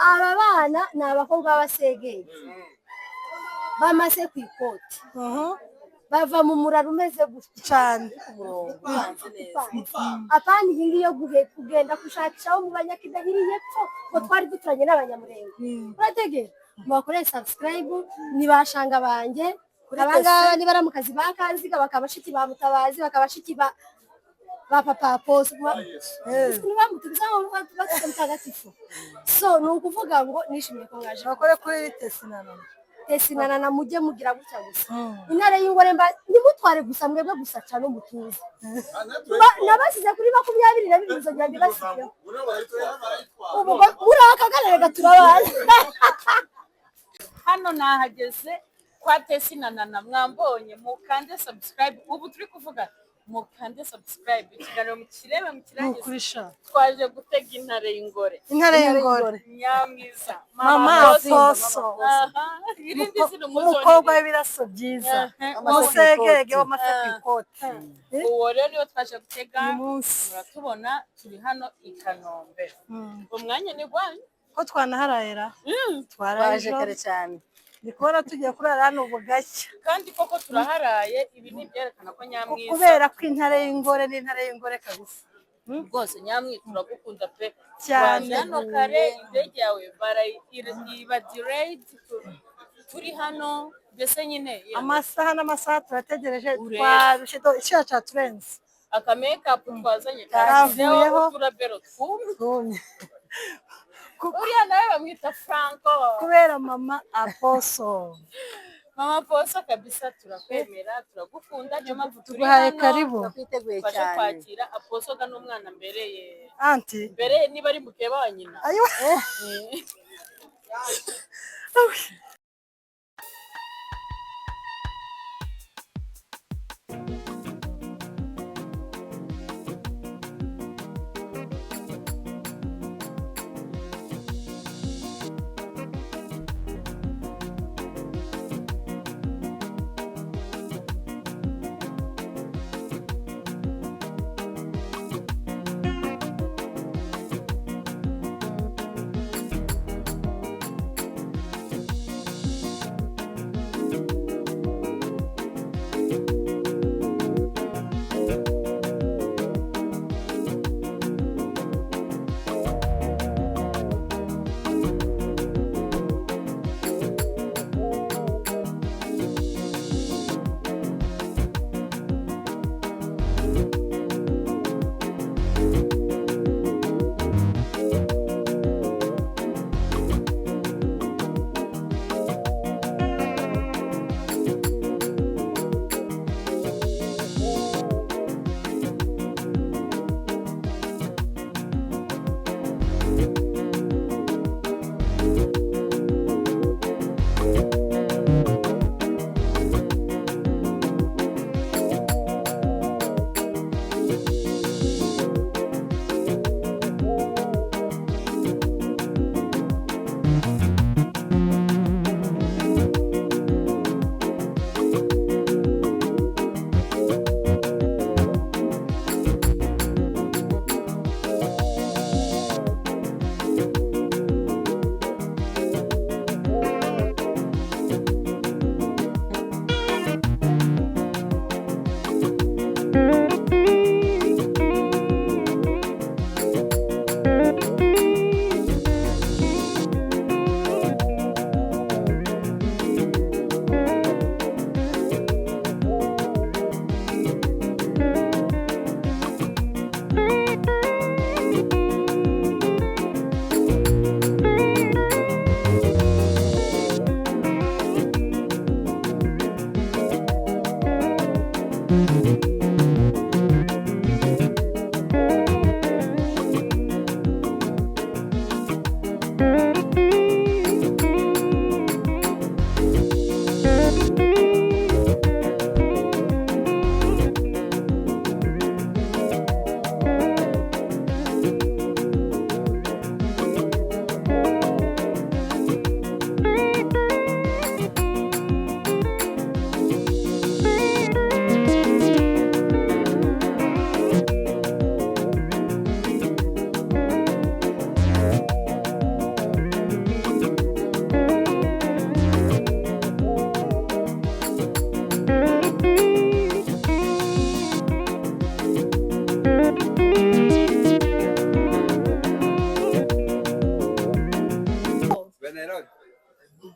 Aba bana ni abakobwa b'abasegenge bamaze ku ikoti, bava mu muraro umeze gutya cyane. Apana iyi ngiyi yo kugenda gushakisha aho mu banyakidahiri hepfo ngo twari duturanye n'Abanyamurenge. Urategera mubakorere subscribe, ni bashanga banjye abangaba, ni baramukazi ba Kanziga, bakaba bashiki ba Mutabazi, bakaba bashiki ba papa Aposo bamutubiza mutagatifu. So ni ukuvuga ngo nishimiye ko mwaje. Bakore kuri Tesinana. Tesinana, mujye mugira gutya gusa. Intare y'ingore mba ntimutware gusa mwebwe gusa cyane mutuze. Nabasize kuri 22, nzongera mbibasigeho. Ubu muri aka karere turabazi. Hano nahageze kwa Tesi na Nana, mwambonye. Mukande subscribe, ubu turi kuvuga mukande subscribe, ikiganiro mukirebe mukirangize. Nukuri sha. Twaje gutega intare y'ingore. Intare y'ingore. Nyamwiza. Mama Aposo. Aposo. Aha, irindi zina umukobwa umuzonire. W'ibiraso byiza. Aha. Umusegege w'amase ku ikoti. Uwo rero niwe twaje gutega. Uyu munsi. Muratubona turi hano i Kanombe, umwanya ni gwanyu. Ko twanaharayera, twaraye Twaje ejo. kare cyane. Ndi kubona tugiye kurara hano ubu gacya. Kandi koko turaharaye, ibi ni ibyerekana ko Nyamwiza Kubera ko intare y'ingore n'intare y'ingore kabisa. Rwose Nyamwi, turagukunda pe. Cyane. Waje hano kare, indege yawe iba delayed, turi hano mbese nyine yewe. Amasaha n'amasaha turategereje. Urebe. Twarushye, icyuya cyaturenze. Aka makeup twazanye Kavuyeho. kashyizeho uturabero twumye. Twumye. Uriya nawe bamwita Franco. Kubera mama Aposo. Mama Poso kabisa, turakwemera, turagukunda, niyo mpamvu turi Tuguhaye hano. karibu. Turakwiteguye Twaje cyane. kwakira Aposo ga n'umwana mbere ye. Anti. Mbere niba ari mukeba wa nyina. Ayiwa.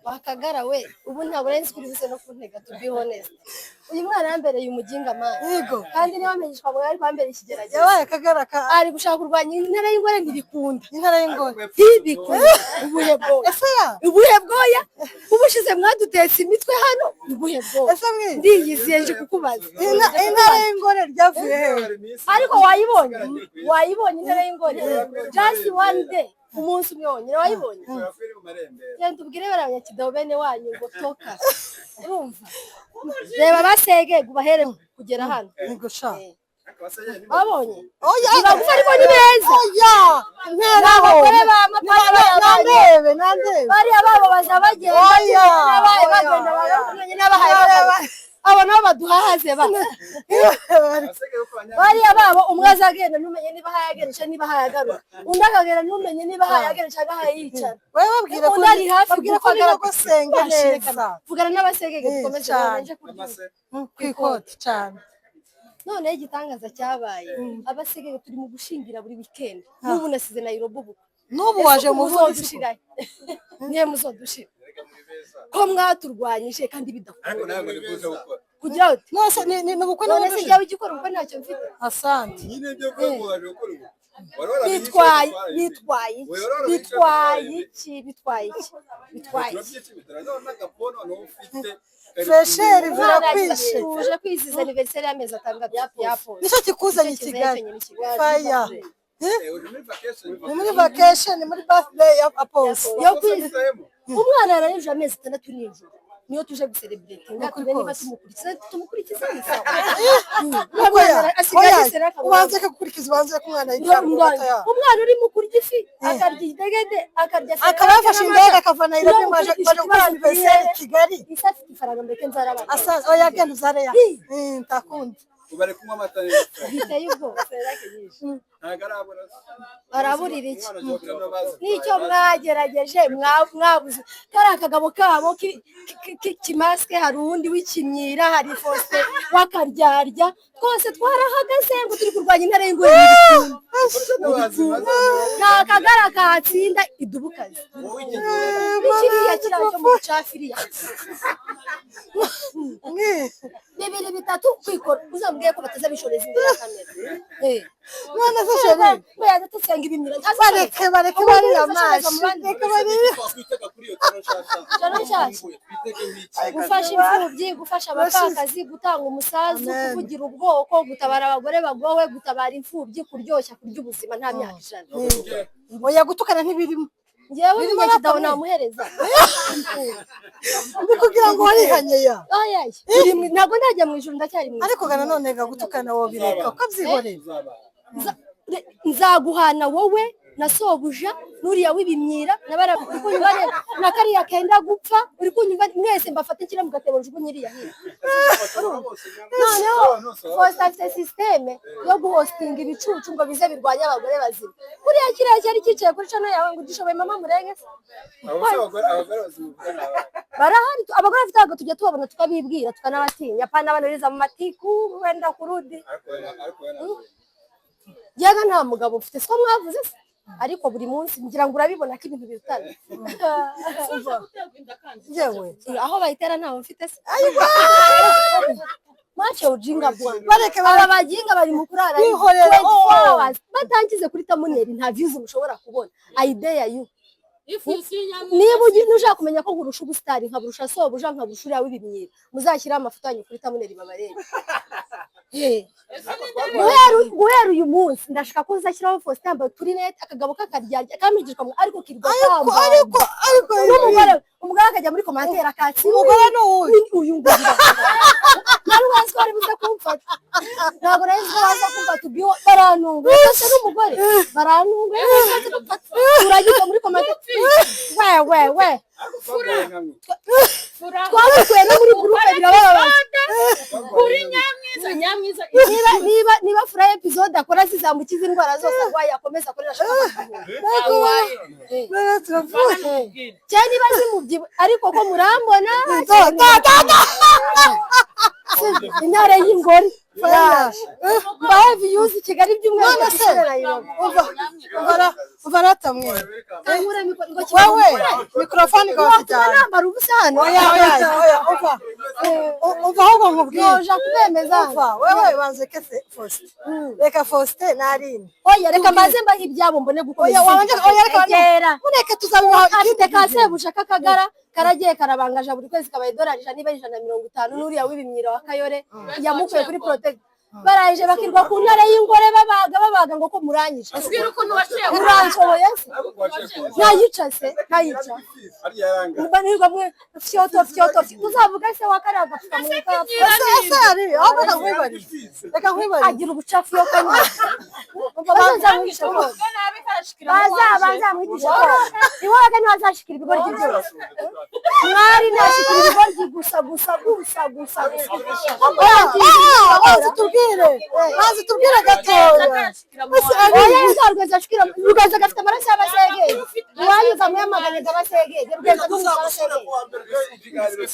Wakagara we, ubu ntabwo nari nzi ko uri buze no kuntega, to be honest. Uyu mwana yambereye umuginga, man. Yego. Kandi niba wamenyeshwa ngo yari kwambera ikigeragezo. Yabaye akagara ka Ari gushaka kurwanya intare y'ingore, ntibikunda. Intare y'ingore. Ntibikunda. Ubuhe bwoya? Ese ya Ubuhe bwoya? Ubushize mwadutetse imitwe hano. Ubuhe bwoya? Ese mwi Ndiyiziye, nje kukubaza. Intare y'ingore ryavuye hehe? Ariko wayibonye, wayibonye intare y'ingore? Just one day, umunsi umwe wonyine wayibonye. Genda ubwire bariya banyakidaho bene wanyu ngo toka. Urumva, reba basege ubahere kugera hano. Yego sha. Wabonye? Oya. Ni bagufi ariko ni beza. Oya. Ni abagore ba mapara bayabanye. Nandebe, nandebe. Bariya babo baza bagenda. Oya, n'abaye oya, bagenda oya. bagakumenya n'abahaye bagabo. Abo nabo baduhahaze ba bariya babo, umwe azagenda ntumenye niba hayageresha, niba hayagaruka, undi akagenda ntumenye niba hayageresha cyangwa hayicara. Wowe babwira ko Undi ari hafi babwira ko gupfa. nyogosenge neza. Vugana n'abasegege. Dukomeze. Cyane. Nje kurya. Ku ikoti cyane. Noneho igitangaza cyabaye, abasegege turi mu gushingira buri weekend. N'ubu nasize Nairobi ubu. N'ubu waje mu bundi? Muzodushira niye, muzodushira ko mwaturwanyije kandi bidakunda Ariko ntabwo nikuza gukora. Kugira uti Nose ni ubukwe? None se N'ubundi jyawe ujya ukora ubukwe, ntacyo mfite. Asante. Nyine byo kuvuga waje gukora ubu. Wari warabiyishe, Bitwaye bitwaye. Bitwaye iki? Wari warabiyishe, Bitwaye iki? Bitwaye iki? Bitwaye iki? Turabyishimiye, turazabona n'agapona noneho ufite. Fresheri Umwana zirakwishe. tuje kwizihiza anniversaire y'amezi 6 ya Pose. Nicyo kikuzanye i Nicyo Kigali. kizanye i Kigali. Faya. Eh, uri muri vacation. Ni muri vacation, muri birthday ya Apose. Yo kwizihiza umwana yararije amezi 6 nijoro, niyo tuje gucelebratinga. Ukuri Tube niba kose. tumukurikiza, tumukurikiza ni sawa. Oya, Asigaye oya, agisera akabona. ubanze akakurikiza, ubanze ko umwana yicara ku mata yawe. Umwana urimo kurya ifi, akarya idegede, akarya Akaba yafashe indege akava Nairobi ngo aje gukora anniversaire i Kigali. Isi afite ifaranga, mbeke nzarabana. Asa oya, genda uzare ya. Ntakundi. Ubu ari kunywa amata neza. Biteye ubwoba. Ntabwo arabura. Araburira iki? Umwana agiye kunywa amazi. N'icyo mwagerageje mwabuze kariya kagabo kabo kimasike, hari uwundi w'ikimyira, hari Faustin w'akaryarya, twose twarahagaze ngo turi kurwanya intare y'ingwe. Nta kagara katsinda idubukazi. Wowe igihe Kiriya kiriya cyo mu bucafiriya. Mwi. Bibiri bitatu kwikora, uzambwiye ko batazabishoreza imbere ya kamera. None se chérie, Ngo yaza tusenga ibimyira. bareke, bareke barira amashi. Reka barire. Twakwitega kuri iyo channel nshasha. Channel nshasha. Twitege wiki. Gufasha imfubyi, gufasha abapfakazi, gutanga umusazu, Amen. kuvugira ubwoko, gutabara abagore bagowe, gutabara imfubyi, kuryoshya, kurya ubuzima nta myaka 100. Oya, gutukana ntibirimo. Ngewe Birimo umunyagitabo rapamwe. namuhereza. Ndi kugira ngo warihanye ya. Oya, ntabwo ndajya mu ijuru, ndacyari mu isi. Ariko gana none ga gutukana wobireka ukabyihorera. Uzaba. Nzaguhana wowe na sobuja n'uriya w'ibimyira n'abara, uri kunyumva neza, na kariya kenda gupfa, uri kunyumva? Mwese mbafate nshyire mu gatebo, njugunye iriya hino. Noneho Faustin afite système yo guhostinga ibicucu ngo bize birwanye abagore bazima. Kuriya kiriya cyari cyicaye kuri channel yawe ngo ugishoboye mama murenge se. Abo se abagore bazima uvuga ni abahe? Barahari, abagore bafite abagabo tujya tubabona tukabibwira, tukanabatinya, pana banoriza mu matiku wenda kurudi. Ariko we ntabwo. Yewe, nta mugabo ufite, siko mwavuze se? Ariko buri munsi ngira ngo urabibona ko ibintu birutana. Uje guterwa inda kandi. Yewe. Aho bayitera ntawe mfite se? Mwache ujinga bwana. Bareke. Aba baginga bari mu kurara Bihorera, 24 oh. hours batangize kuri thumbnail, nta views mushobora kubona. I dare you. If you see nyamwiza. Niba ushaka kumenya ko nkurusha ubusitari, nkaburusha sobuja, nkaburusha uriya w'ibimyira, muzashyireho amafoto yanyu kuri thumbnail babarebe. Ese ni Guhera uyu munsi ndashaka ko uzashyiraho Faustin yambaye uturinete, akagabo k'akaryarya kamigishwa ariko kirirwa Ariko kambamba. ariko N'umugore, umugore akajya muri commentaire akatsi. Umugore ni uwuhe? Uyu nguyu nari wazi ko ari buze kumfata, ntabwo nari nzi ko baza kumfata ubwiho, barantunguye rwose, n'umugore barantunguye, baza kumfata. Uragirwa muri commentaire, we we we. Ariko twaguhaye nkamwe. Fura. Twamukuye no muri groupe, birababaza. Kuri nyamwiza, nyamwiza. Niba fura episode akora zizamukiza indwara zose arwaye, akomeza akorera ashaka Awaye. None turavuye. Cyane niba zimubyibu ariko ko murambona. Da da da da. Intare y'ingore mbahe views i Kigali by'umwihariko None se, isura Nairobi. Umva, umva, umva ratamwe. Kankura mikoro ngo Wewe, mikrofone ikaba watuma cyane. nambara ubusa hano. Oya, oya, oya, umva. Umva ahubwo nkubwire. Noja kubemeza. Umva, wewe banze kese Faustin. Reka Faustin na Aline. Oya, reka mbaze mbahe ibyabo mbone gukomeza. Oya, wabanje, oya, reka Egera. Mureke tuzabibaha Afite ikindi ka gihe. sebuja k'akagara karagiye karabangaja buri kwezi kabaye idolari 100 niba ari 150, n'uriya w'ibimyira wa Kayore yamukuye kuri protect. Baraje bakirwa ku ntare y'ingore babaga babaga ngo ko muranyije. Ubwira ukuntu waciye. Uranshoboye se? Ariko waciye ku Ntayica se, ntayica. Harya yaranga. Mba nirirwa mwe fyoto fyoto, uzavuga se wa kariya gapfukamunwa kapfa. Ese Aline, ahubwo reka nkwibarize. Reka nkwibarize. Agira ubucafu yo kanywa. Bazamwigisha koga. Nabi karashikira. Bazamwigisha koga. Iwaga ntibazashikira ibigoryi byose. Mwari ntashikira ibigoryi gusa gusa gusa gusa gusa. Ah, banza tubwire. Banza tubwire gatoya. Ese Oya, Aline, nzarweza ashikira Rugeza gafite amaraso y'abasegege. Iwanyu zamuyamaganira abasegege. Rugeza n'umugabo abasegege.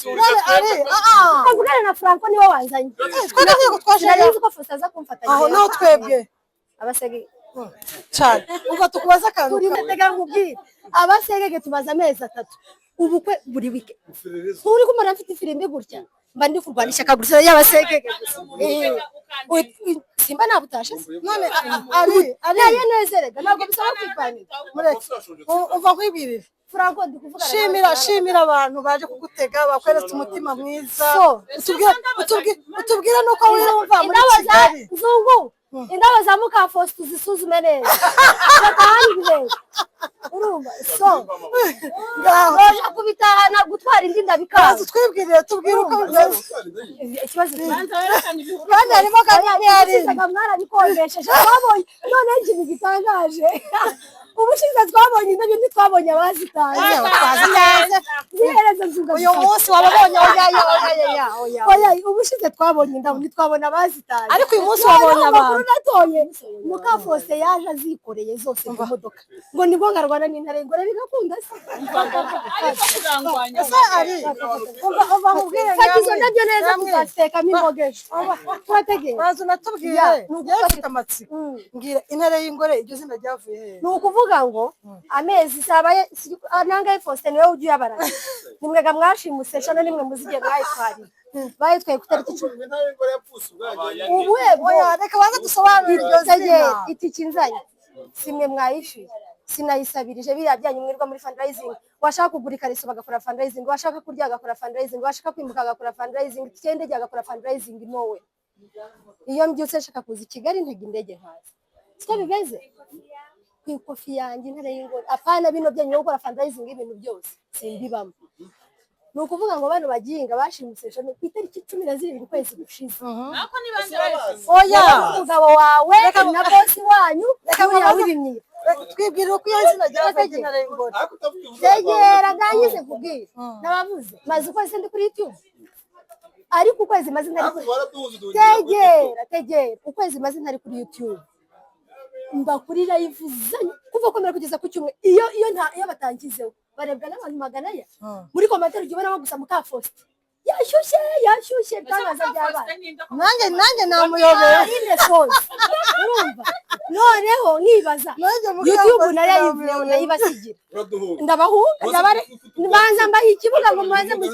none Aline, ah ah. Kavugana na Franco niwe wanzanye. Twe ntabwo twaje. Nari nzi ko Faustin aza kumfata. Aho naho twebwe. Abasegege. Cyane. Umva tukubaza akantu. Turi tega nkubwire. Abasegege tumaze amezi 3. Ubukwe buri wike. Uri kumara mfite ifirimbi gutya. Mba ndi kurwana ishyaka gusa y'abasegege gusa. Simba nabutashe se. None Aline, Aline, Nayo nezerega ntabwo bisaba kwipanira. mureke. Umva nkwibwirire. Franco ndi kuvugana nawe. Shimira, shimira abantu baje kugutega bakweretse umutima mwiza. So, Utubwire nuko wiyumva muri indabo za Kigali. nzungu, indabo za muka Faustin uzisuzume neza. Batahana ibirenge. Urumva so Ngaho. noja kubitahana gutwara indi ndabikanga. Banza utwibwirire, tubwire uko bimeze. Ikibazo Banza werekane ibihuru. Kandi harimo kandi Aline. mwarabikondesheje twabonye noneho ikintu gitangaje. Ubushize twabonye indabyo ntitwabonye abazitanze. Twazitanze. Zihereze nzungu. Uyu munsi wababonye, oya, oya, oya, oya, oya. Oya, ubushize twabonye indabo ntitwabona abazitanze. Ariko uyu munsi wabonye Noneho amakuru abantu. natoye muka Faustin yaje azikoreye zose mu modoka ngo nibwo ngarwana n'intare ingore bigakunda se. Ariko kurangwanya. Ese Ari, umva, umva nkubwire Fata izo namwe. ndabyo neza Namwe. tuzazitekamo imboga ejo. Turategera. Banza unatubwire, Ya, njyewe mfite amatsiko. Mbwira intare y'ingore iryo zina ryavuye hehe? Ni ukuvuga ngo amezi sabaye nangahe Faustin niwe ujya uyabara. Nimwega mwashimuse shano nimwe muzigiye mwayitwariye. Bayitwaye ku itariki 10. Intare y'ingore yapfuse ubwayo. Ubuhe Oya, reka banza dusobanure iryo zina. Itike inzanye simwe mwayishyuye, sinayisabirije biriya byanyu mwirirwa muri fundraising. Washaka kugura ikariso bagakora fundraising, washaka kurya agakora fundraising, washaka kwimuka agakora fundraising, itike y'indege agakora fundraising. Nowe iyo mbyutse nshaka kuza i Kigali ntega indege nkaza, siko bimeze ku ikofi yanjye intare y'ingore. Apana bino byanyu byo gukora fundraising ibintu byose simbibamo. Ni ukuvuga ngo bano baginga bashimuse ku itariki 17 ukwezi gushize. Nako ni bande bayishinze. Oya, Umugabo wawe na bosi wanyu Reka n'uriya nkubaze- w'ibimyira. Twibwire uko iyo zina ryavuye ry'intare y'ingore. Ariko utavuga uvuga Tegera ndangize kubwira. Nabavuze maze ukwezi ndi kuri YouTube, ariko ukwezi maze ntari Ariko kuri waraduhuza uduhugira kuri TikTok. tegera tegera ukwezi maze ntari kuri YouTube mba kuri live zanyu kuva komera kugeza ku cyumwe. Iyo iyo nta iyo batangizeho barebwa n'abantu magana aya muri commentaire ujya ubonamo gusa muka Faustin yashyushye yashyushye ibitangaza by'abana. Nanjye, nanjye namuyobeye. Aline Rose urumva noneho nkibaza Nanjye muka YouTube Faustin nayo namuyobeye. nayibasigira Uraduhuza. ndabahunga ndabare mbanza mbaha ikibuga ngo mubanze mu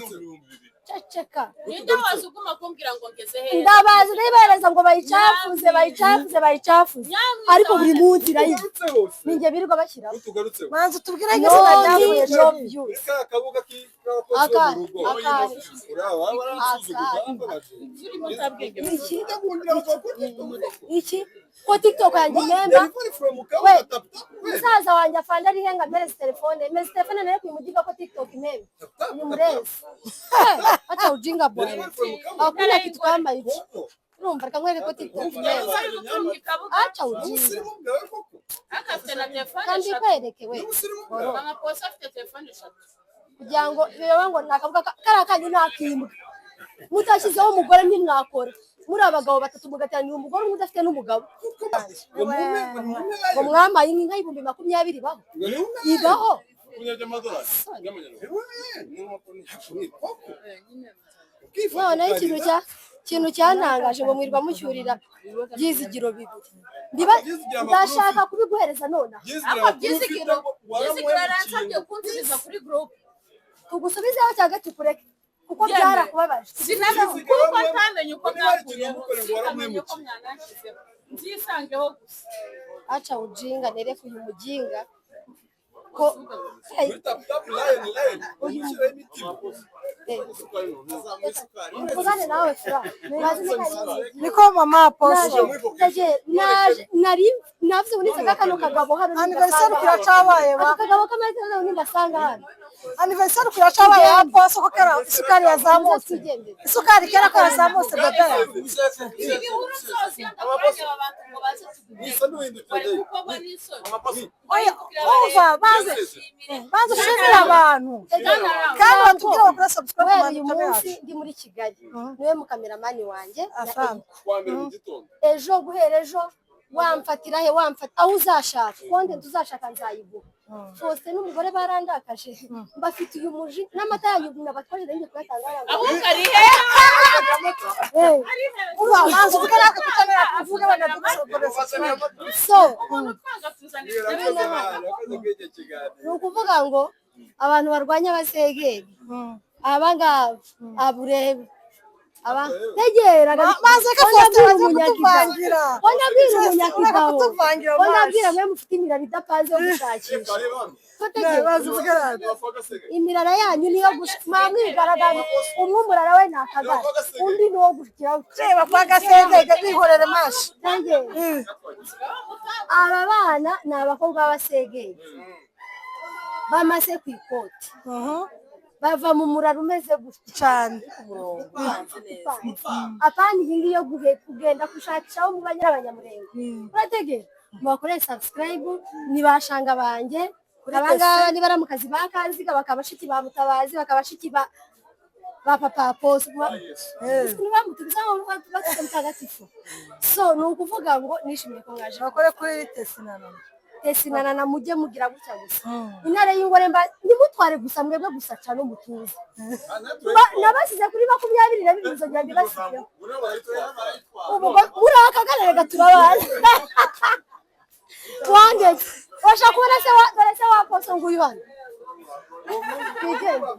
ceceka. Ninde waza uguma kumbwira ngo ngeze hehe? Ndabaza ndayibahereza ngo bayicafuze bayicafuze bayicafuze, ariko buri munsi irayiba Utugarutse hose. ninjye birirwa bashyiraho. Utugarutse. Banza utubwire nk'izina ryavuye no Jeri. views. Kariya kabuga k'abakozi bo mu rugo. Aka- Uriya waba waransuzuguje, warambabaje. Turimo ntabwenge. Iki Ndakundira abagabo kuri TikTok. iki ko TikTok yanjye ihemba. Delivery from Kabuga, We. tap, tap, we. Musaza wanjye afande ari henga mpereze telefone, mpereze telefone nayo kuyimugiga ko TikTok impembe Tap, tap, ni tap, murezi. Acha ujinga bwana, Delivery from Kabuga. hakuna kitu kama hicho. Koko. Urumva reka nkwereke ko TikTok impembe. Bari gutunga ikabuga. Acha ujinga Ubusirimu bwawe koko. Akafite na telefone kandi eshatu. kwereke we N'ubusirimu bwawe. Mama Posa afite telefone eshatu. Kugira ngo bireba ngo nakavuga kariya kanyu nakimbwa mutashyizeho umugore ntimwakora muri abagabo batatu mugateranira umugore umwe udafite n'umugabo. Ngo mume, ngo mume Ngo mwamaye inka 20,000 ibaho Ngo ni ume. ibaho. Koko. Noneho ikintu cya Ikintu cyantangaje ngo mwirwa mucyurira Byizigiro bibiri. Byizigiro amakuru Ndashaka kubiguhereza nonaha. Byizigiro Ariko amakuru ufite Byizigiro, ngo Byizigiro yaransabye waramuhemukiye. kunsubiza kuri group. Tugusubizeho cyangwa tukureke, kuko Yewe. byarakubabaje. Sinamenye Byizigiro kuko waramuhe- ntamenye uko niba hari ikintu mwakuyeho, wamukoreye ngo sinamenye ko waramuhemukiye. mwananshyizeho, nzisangeho gusa. Aca ujinga, nereke uyu mujinga ko. Hey, Muri tap tap lion lion umushyiraho imitima. Mvugane nawe fura mazi neka. Niko mama Apostle. Naje, naje, nari navuze ngo nitsaga kano kagabo hano. Anniversaire kiracabaye ba. Aka kagabo k'amahitamo nindasanga hano. Anniversaire kiracabaye Apostle, ko kera isukari yazamutse. Twigendere. Isukari kera ko yazamutse, bebe. Ibi bihuru byose iyo ndakoranye aba bantu ngo baze tugure, Nisa n'uhindukira bari day. gukorwa n'isoni. Oya, umva, baze baze ushimire abantu kandi batubwire bakora subscribe ku Guhera uyu manuta munsi yacu. ndi muri Kigali, niwe mukameramani wanjye na Asante. Kuwa mbere mu gitondo. Ejo, guhera ejo, wamfatira he, wamfata aho uzashaka, content uzashaka nzayiguha. Faustin n'umugore barandakaje, mbafitiye umuji n'amata yanyu nabatwaje, ngiye kuyatanga hariya. Ahubwo ari hehe? Eh, Ari hehe? Umva, banza uvuge natwe kutamera uvuge banadukorera subscribe. So Umuntu utwanga tuzanira. Urakoze man, urakoze kuri icyo kiganiro. Ni ukuvuga ngo abantu barwanya abasegeri, aba ngaba aburebe aba tegera. Maze ko Faustin aza kutuvangira. Wanyabwira Ureka umunyakigabo. kutuvangira. Wanyabwira mwe mufite imirara idapanze yo gushakisha. Ko tegera. Baza uvuge natwe. Imirara yanyu niyo mwamwigaragara, umwe umurara we ni akagara, undi ni uwo gushyiraho. Reba kwa gasengenge bihorere mashi. Tegera. Aba bana ni abakobwa b'abasegeri bamaze ku ikoti, bava mu murara umeze gutya. Cyane. Apana iyi ngiyi yo kugenda gushakisha aho muba nyirabanyamurenge. Urategera, mubakore subscribe, ni bashanga banjye aba ngaba, ni baramukazi ba Kanziga, bakaba bashiki ba Mutabazi, bakaba bashiki ba papa Apostle bamutubiza bafite mutagatifu. So ni ukuvuga ngo nishimiye ko mwaje. Bakore kuri Tesinana. Tesinana, mujye mugira gutya gusa, intare y'ingore mba ntimutware gusa mwebwe gusa, cana umutuze. Nabasize kuri 22, nzongera mbibasigeho. Ubu muri aka karere turabana wanjye, washaka kubona se wa, dore se wa Apostle nguyu hano, twigende.